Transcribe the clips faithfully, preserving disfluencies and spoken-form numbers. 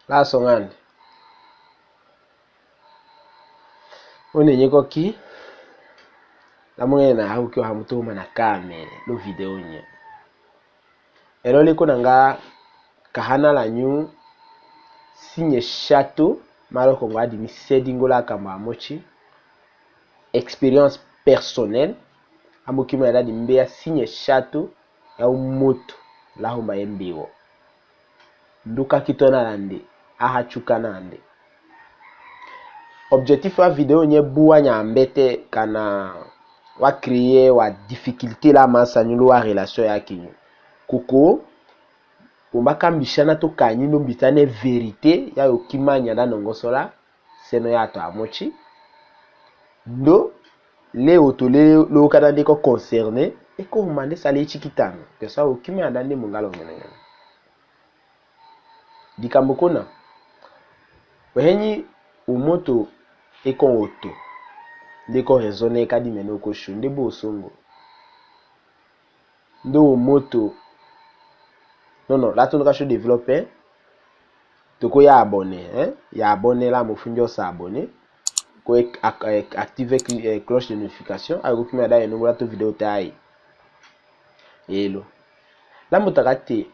Laso ngandi. One nye koki. Lamungene na hauki wa hamutu mana kamele lo video nye. Elo le kona nga kahana lanyu sinye shatu, malo kongo adi misedi ngola kamba mochi. Expérience personnelle, amukima ya dadi mbeya sinye shatu ya umoto la humba ye mbiwo. Nduka kitona lande, aha chuka nande. Objectif wa video nye buwa nyambete kana wa créer wa difficulté la mansa nyulu wa relation ya kinyu. Kuko, umba kambishana to kanyi no mbitane vérité ya yo kimanya da nongosola, seno ya to amochi. Ndo, le oto le lo kana nde ko concerné, e ko humande sale ichi kitano. Ke sa ukime adande mungalo ngene ngene. Dikambo kona. Wehenyi umoto e ko oto. Nde ko raisonner kadi meno ko shu, nde bo songo. Ndo umoto. Non, non, la tonu ka shu développer. Toko ya abonné, hein? Ya abonné la mo funjo sa abonné. Ko ac-, ac-, activer cl-, eh, cloche de notification. Ayo ko kimia da ye nongo la to video tai. Elo. La mo taka te.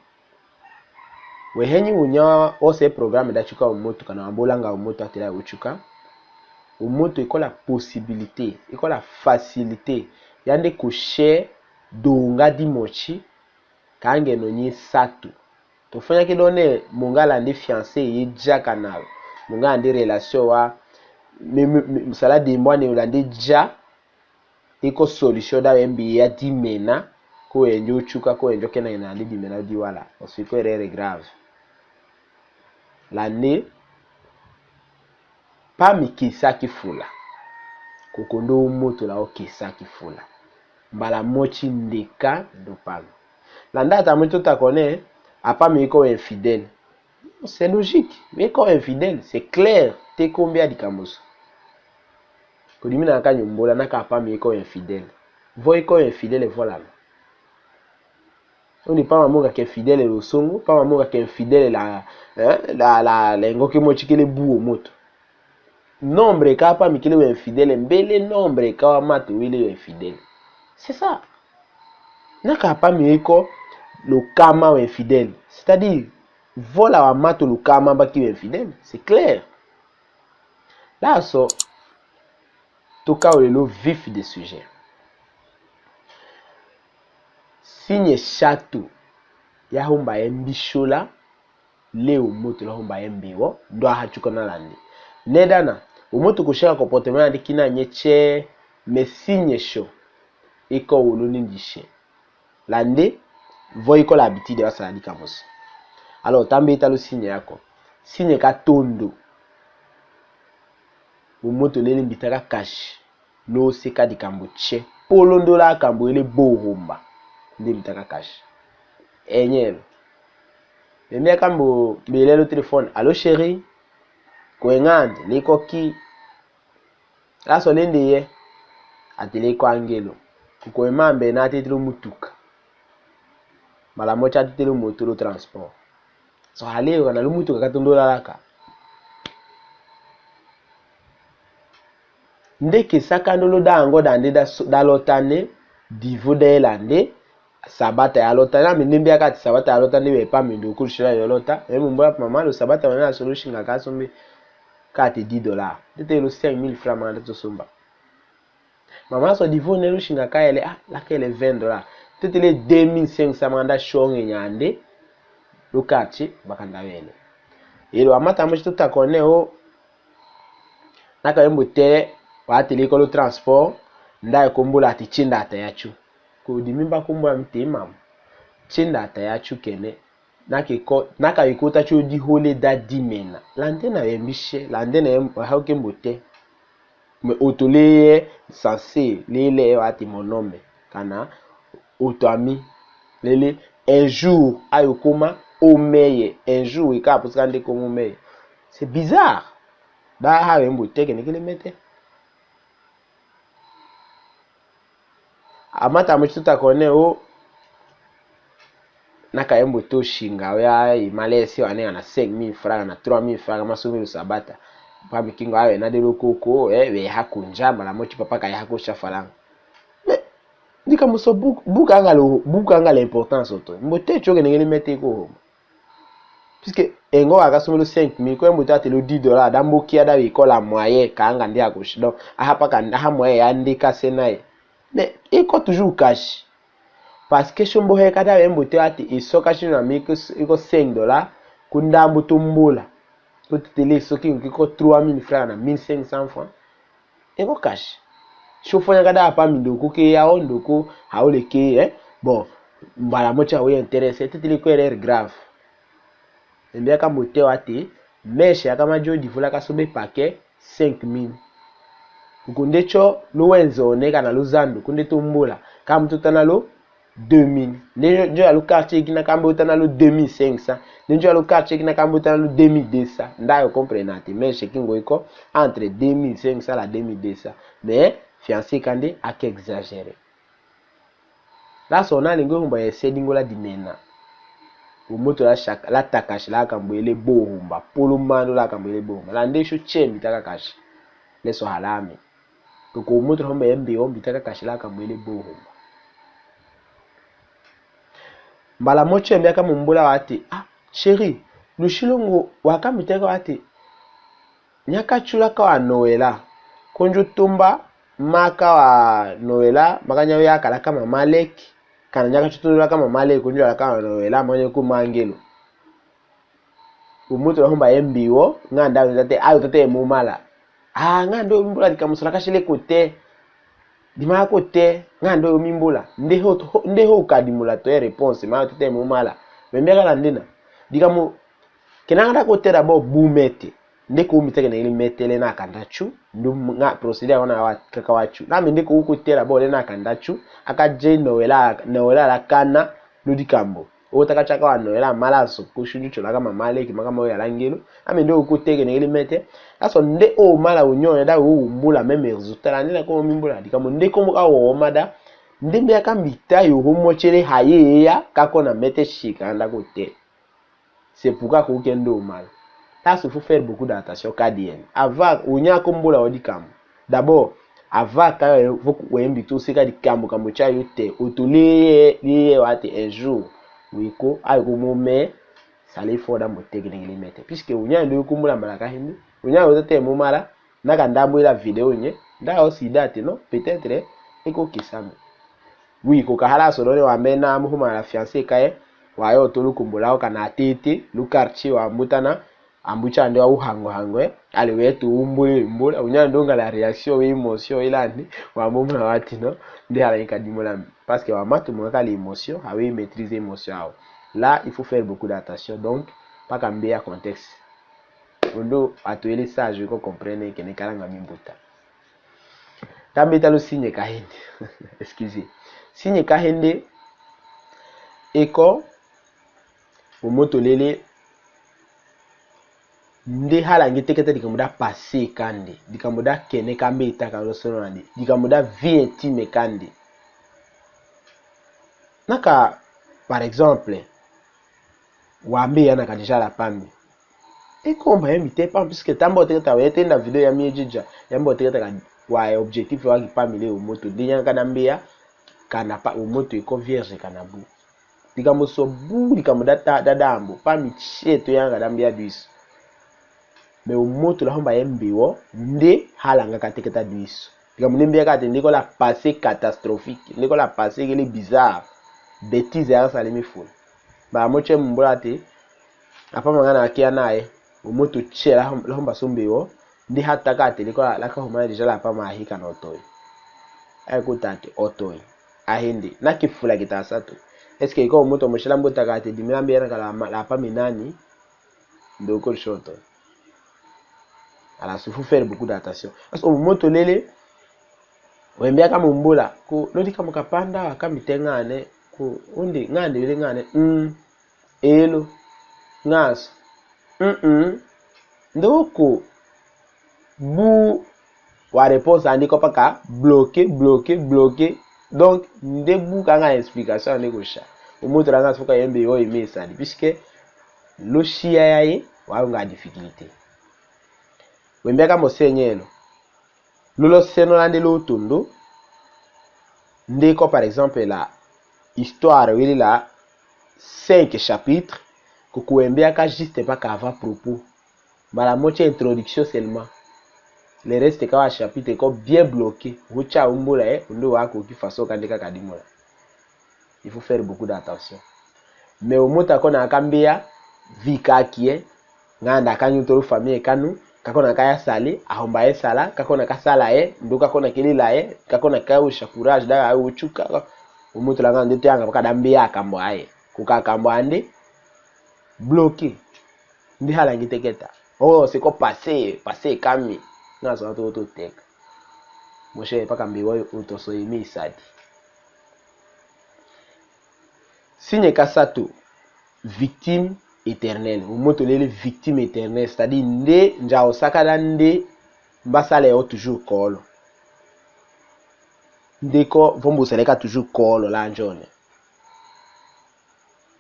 Wehenyi unya ose programme da chuka umoto kana wambola nga umoto atela uchuka. Umoto iko la possibilité, iko la facilité. Yande ko share donga dimochi, kange no nyi satu. Tofanya ke done monga lande fiancé ye ja kana. Monga lande relation wa, me, me, me, sala de mbwane lande ja, iko solution da wembi ya dimena, ko enjo chuka, ko enjo kena ina lande dimena di wala. Osi ko erreur grave. Lande, pami kisaki fula. Kuko ndo umoto la o kisaki fula. Mbala mochi ndeka ndo pami. Landa ata mochi to takone, apami iko infidèle. C'est logique. Iko infidèle, c'est clair. Te ko mbia dikambo so. Ko dimina ka nyumbola na ka apami iko infidèle. Vo iko infidèle, voilà. Oni pama mo kake infidèle lo songo, pama mo kake infidèle la, eh, la, la, la engo ke mochi kele buo moto. Nombre ka pami kele we infidèle, mbele nombre ka wa mato wele we infidèle. C'est ça. Na ka pami iko lo kama we infidèle. C'est-à-dire, vo la wa mato lo kama baki we infidèle. C'est clair. Laso, tuka wele lo vif de sujet. Sinye shatu ya humba ye mbishola, le umoto la humba ye mbiwo, ndo aha chuka na lande. Nedana, umoto kusheka comportement yandi kina nye che, me sinye sho, iko wulu nindi she. Lande, vo iko la habitude wa sala dikambo so. Alors, tambe ita lo sinye yako. Sinye ka tondo. Umoto lele mbitaka kashi. Lo seka dikambo che. Polo ndola kambo ele bo humba. Nde mbitaka kashi. Enyelo. Lemia kambo mbele lo téléphone. Allô chérie? Kwe ngandi, liko ki? Laso lende ye, atele ko angelo. Kuko ema mbe na tetele mutuka. Mbala mochi atetele moto lo transport. So hale yo kana lo mutuka ka tondola laka. Nde ke saka ndolo da ngo dande da so-, da lota ne, divo da ye lande, Sabata ya lota, na mi nde mbia kati sabata ya lota nde we pami ndu kulu shila yo lota. E mumbu ya mama lo sabata wana solo shinga ka sombi kati dix dollars. Tetele lo cinq mille francs manda to somba. Mama so divo ne lo shinga ka ele, ah, la kele vingt dollars. Tetele deux mille cinq cents manda shonge nyande. Lo kati, bakanda wele. Elo amata mochi to takone o, na ka yembo tele, wa tele ko lo transport, nda ye kumbula ati chinda ata yachu. Ko dimi mba kumbula mite mamu. Chinda ata yachu kene. Na ke ko, na ka ikota cho di hole da dimena. Lande na yembishe, lande na yem-, hauke mbote. Me oto leye sensé, lele wa ati monome. Kana oto ami. Lele, un jour, ayo kuma omeye. Un jour, ika puska nde kuma omeye. C'est bizarre. Da ha yembo teke ne kele mete. Amata mochi to takone o, Na ka ye mbote osinga we a, i malesi wa nenga na cinq mille francs, na trois mille francs, ka masombele Sabata. Pami kingo awe na de lo koko, eh, we ha kunja, mbala moti papa ka ye ha kosha falanga. Mais, ndika muso bu-, bu kanga lo, bu kanga l'importance oto. Mbote tio kenengele mete ko homa. Puisque, engo wa kasombele cinq mille, ko ye mbote atele dix dollars, da mboki ada we ko la moyen, kanga ndi akosha. Donc, aha paka, aha moyen ya ndi kase naye. Mais, i ko toujours cash. Parce que shombo he kada we mbote wati iso kashi na mi ko, iko cinq dollars, kunda mbutu mbula. Ko tetele iso kingo kiko trois mille francs na mille cinq cents francs. Eko cash. Sho fonya kada apa mi ndoko ke yao ndoko haole ke, eh. Bon, mbala moti awe intéressé, tetele ko erreur grave. Embe aka mbote wati, mèche aka majo divula kasombe paquet, cinq mille. Ukunde tio, lo wenzo ne kana lo zandu, kunde tumbula. Ka mbutu tana lo, deux mille. Nde njo, njo ya lo quartier kina ka mbutu tana lo deux mille cinq cents. Nde njo ya lo quartier kina ka mbutu tana lo deux mille deux cents. Nda yo comprendre ati, mèche kingo iko entre deux mille cinq cents la deux mille deux cents. Mais, fiancé kande, aka exagéré. La sona lingwe humba ye se dingo la dinena. Umoto la shaka, la takashi la kambwele bo humba. Polo mando la kambwele bo humba. La nde shu chembi taka kashi. Leso halami. Koko umoto la humba ye mbi ombi taka kashi la kambwele bo humba. Mbala mo chembi aka mumbula wati, ah, chéri, lushilungu waka miteka wati. Nyaka chula ka wa Noela. Konjo tumba maka wa Noela, maka nyawe ya kala kama Malek. Kana nyaka chutu la kama Malek, konjo la kama Noela, maka nyawe ku mangelo. Umutu la humba ye mbi wo, nga nda tate, ayo tate mumala. Ah, nga ndo mbula dika musala kashile kote. Dima kote, nga ndo mimbula. Nde ho, ho, nde ho ka dimula to ye réponse, ma tate mumala. Membe kala ndina. Dika mu, Kena nga da kote d'abord bu mete. Nde ko miteke na ili mete le na kanda chu. Ndu nga procédure wana wa kaka wa chu. Na mi nde ko kote d'abord le na kanda chu. Aka je Noela, Noela la kana, ndu dikambo. O taka chaka wa Noela mala so, kushunju chola kama Malek, maka mo ya langelo. Na mi nde ko koteke na ili mete. Aso nde o mala unyo ya da u mbula même résultat la, nde na ko mimbula. Dikambo nde ko mo ka wo mada. Nde mbe aka mbita yo ho mo chele haye ya, ka ko na mete shika nda kote. C'est pourquoi ko kendo mal. Parce qu'il faut faire beaucoup d'attention, ka diene. Avant, unya ko mbula wa dikambo. D'abord, avant ka vo ku wembi tu sika dikambo kambo cha yo te. Otu liye, liye wa te un jour. Wi ko, ayo ko mo me, sali fo da mo teke nengele mete. Puisque unya ndo ko mbula mbala ka hindi. Unya yo te mo mala, Na ka ndambu ila vidéo nye, nda yo sida te no, peut-être, eh, eko kisame. Oui, ko kahala solo ne wa mena, muhuma la fiancé kaye, wa yo tulu kumbula o kana tete, lu quartier wa mbutana, ambucha nde wa uhango hango, eh. Ale wetu umbuli, umbula, unya ndonga la réaction, we émotion, ilandi, wa mumula wati no, nde hala ika dimula. Parce que wa matu mwaka l'émotion, ha we maîtriser émotion awo. Là, il faut faire beaucoup d'attention, donc, pa ka mbeya contexte. Ondo atwele sage ko comprendre ke ne kalanga mimbuta. Tambe talo signe kahende. Excusez. Signe kahende eko umoto lele nde hala nge teketa dikambo da passé kande. Dikambo da kene kambe itaka lo sono nandi. Dikambo da vie intime kande. Naka, par exemple, wa mbe ya na ka déjà la pami. Eko mba ya mite pami, puisque tamba oteketa wa yete nda vidéo ya mie jija, ya mba oteketa ka wa objectif wa ki pami le umoto. Nde nya kana mbe ya, kana pa umoto eko vierge kana bu. Dikambo so bu, dikambo da ta, da dambo, pami cheto ya nga da mbe ya duiso. Mais umoto la humba ye mbi wo, nde hala nga kateketa duiso. Dikambo nde mbi ya kate nde ko la passé catastrophique, nde ko la passé kele bizarre. Bêtise ya sali mi fula. Ba mo che mbula te, apa mangana kia naye, umoto che la hum-, la humba sumbi wo, nde hata kate nde ko la, la ka humana déjà la pa ma hika no toi. Aye ko tate, otoi. Ahende, na ki fula kita sa tu. Est-ce que ko umoto mo che la mbo ta kate, dimila mbi ya na ka la ma-, la pa mi nani, Ndo ko shoto. Ala su fu faire beaucoup d'attention. Parce que umoto lele, wembe aka mumbula, ko, lodi kamu kapanda, wa kami te ngane, ko, undi, ngande wele ngane, mm, elo, ngaso, mm, mm, ndo ko, bu, wa réponse andi ko paka, bloqué, bloqué, bloqué. Donc, nde bu kanga explication andi ko sha. Umutu langa suka yembe yo imi sadi, puisque lo sia yayi, wa unga difficulté. Wembe aka mo senyelo. Lo lo seno la nde lo tundu. Nde ko, par exemple, la histoire, wili la cinq chapitres, kuku wembe aka juste mpaka avant-propos. Mbala mosi introduction seulement. Le reste ka wa chapitre ko bien bloqué. Hucha umbula, eh, undo wako ki façon kande kaka dimula. Il faut faire beaucoup d'attention. Mais umutu ako na kambia, vie kaki, eh, nganda kanyutulu famille kanu, kako na kaya sali, ahomba ye sala, kako na kasala ye, ndu kako na kelila ye, kako na kaya usha courage, da ayo uchuka, umutu langa nde tuyanga mpaka da mbia akambo aye. Kuka akambo ande, bloqué. Ndi hala ngi teketa. Oh, c'est quoi passé, passé kami. Nga so to to teka. Moshe mpaka mbi wo utoso imi sadi. Signe kasatu, victime éternelle. Umutu lele victime éternelle, c'est-à-dire nde nza osaka da nde mbasala yo toujours kolo. Nde ko vombo seleka toujours kolo la njone.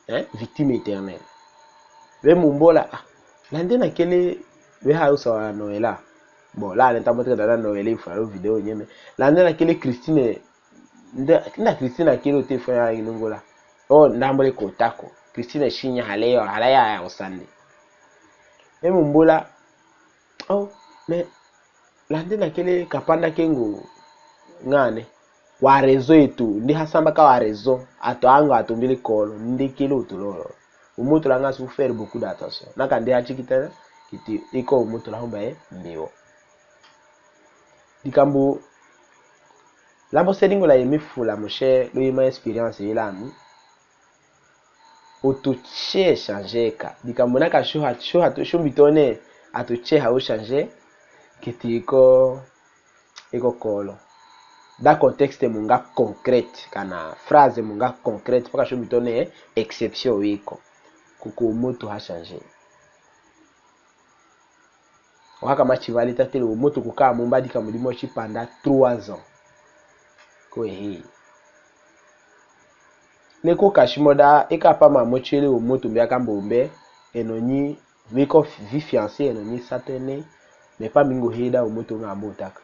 Hein? Victime éternelle. We mumbola, ah, la nde na kele, we ha usa wa Noëlla. Bon, la nde tambo teka da Noëlla ifa yo vidéo nyeme. La nde na kele Christine, nda, nda Christine akele o téléphone ya inungola. Oh, ndambole kotako. Christine shinya hale yo, hala ya ya osande. We mumbola, oh, mais la nde na kele kapanda kengo ngane. Wa raison eto, nde hasamba ka wa raison, ato ango atumbile kolo, nde kele utu lolo. Umutu langa su faire beaucoup d'attention. Naka nde hachikitana, kiti iko umutu la humba ye mbi wo. Dikambu, lambo se dingo la yemi fula moshe, lo yima expérience yelami. Utu che changeka. Dikambu naka shuha, shuha tu, shumbi tone, atu che ha u change, kiti iko, iko kolo. Da contexte munga concrète, kana phrase munga concrète, mpaka shumbi tone exception wiko. Kuku umutu ha change. Waka machi vali tatele umutu kuka mumba dikambu dimosi panda trois ans. Ko ehe. Nde ko kashimo da, eka pa ma mochele umutu mbi aka mbombe, eno nyi, viko vi fiancé, eno nyi satene, mais pa mingu heda umutu nga motaka.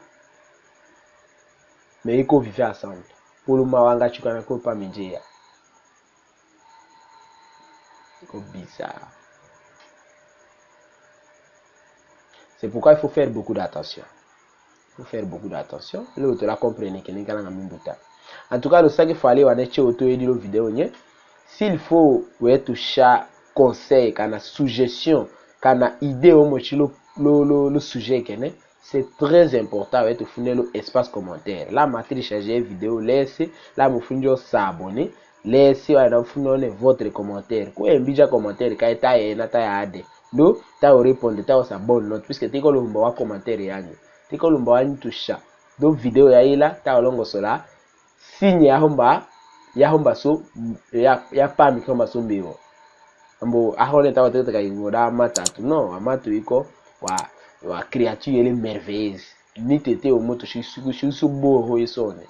Mais iko vivre ensemble. Pulu ma wanga chukana ko pa minjeya. Ko bizarre. C'est pourquoi il faut faire beaucoup d'attention. Il faut faire beaucoup d'attention. Lo to la comprendre que ni kalanga mimbuta. En tout cas, lo saki fale wa ne che oto edi lo vidéo nye. S'il faut, we tu sha conseil, kana suggestion, kana idée o mochi lo, lo, lo, lo sujet kene. C'est très important, we tufune lo espace commentaire. La ma télécharger vidéo, laisse, la mo funi jo s'abonner, laisse, wa na funi one votre commentaire. Ko embija commentaire, ka ta ye na ta ya ade. Ndo, ta yo répondre, ta yo sa bonne note, puisque tiko lumba wa commentaire yanyu. Tiko lumba wanyu tusha. Ndo vidéo ya ila, ta yo longosola, signe ya homba, ya homba so, ya, ya pami ka homba so mbiwo. Ambo, ahone tawa tete ka ingo da amatu atu. Non, amatu iko wa, wa créature yele merveilleuse. Ni tete umutu shi su, shi su boho isone.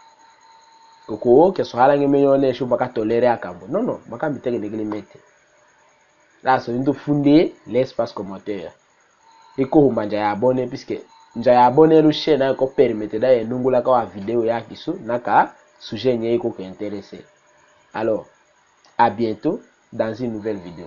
Koko, ke so hala nge menyo ne shu baka toléré akambo. Non, non, baka mbiteke ndekele mete. La so, ndu funde, laisse passe commentaire. Iko humba nza ya abonné, puisque nza ya abonné lu chaîne ko permettre da ye nungula ka wa vidéo ya kisu, na ka sujet nye iko ke intéressé. Alors, à bientôt dans une nouvelle vidéo.